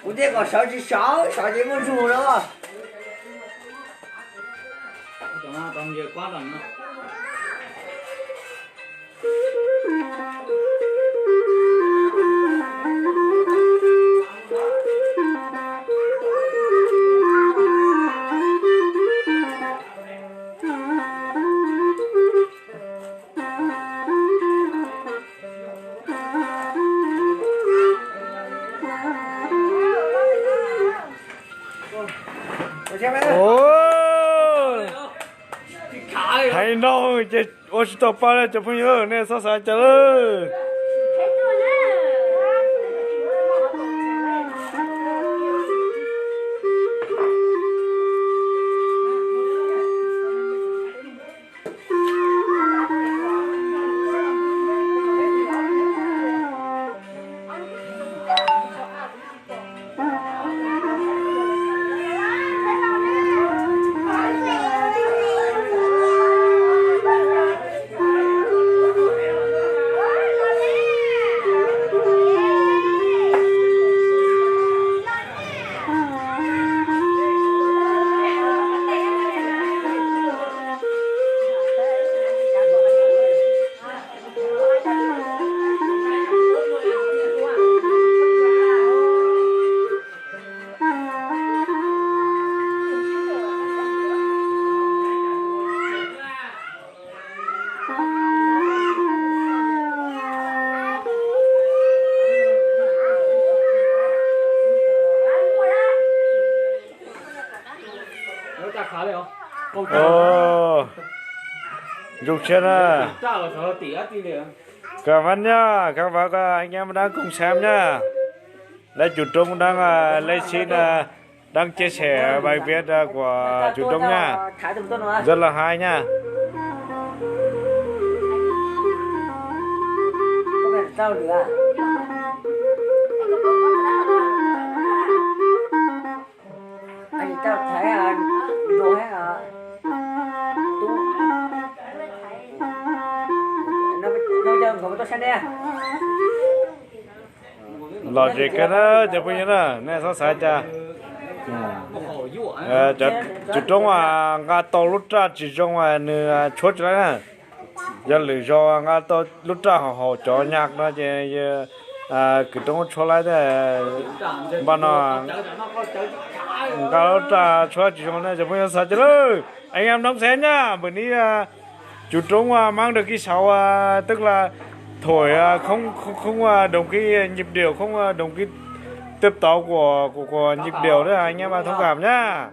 Kuv thiaj kom sawv tsis sawv, sawv ces muaj zug lawm. Hais no ces ua tsis tau pa li cov phooj ywg, nej txhob xav cas lawm. Zoo siab na. Cảm ơn nha, cảm ơn các anh em đang cùng xem nha. Lê Chủ Trung đang, à, lê xin, à, đang chia sẻ bài viết, à, của Chủ Trung nha. Rất là hay nha. Tau thaiv, a, nrau hab, a, tub. No yog nkawd tuaj saib deb. Lom zem kawg na cov phooj ywg na, nej xob xav cas? Cov tswv roob nqa tau lub raj tsis zoo nws tshuab tsis laib na. Yog lwm zaus nqa tau lub raj haum haum cov nyaj no ces kwv roob tshuab laib thiab. Npaj no nqa lub raj tshuab tsis zoo na cov phooj ywg xav cas lawm. Anh em đón xem nha, bữa nay chủ trống mang được cái sáo, tức là thổi không, không, không đồng cái nhịp điệu, không đồng cái tớp tấu của, của, của nhịp điệu đó, anh em thông cảm nhá.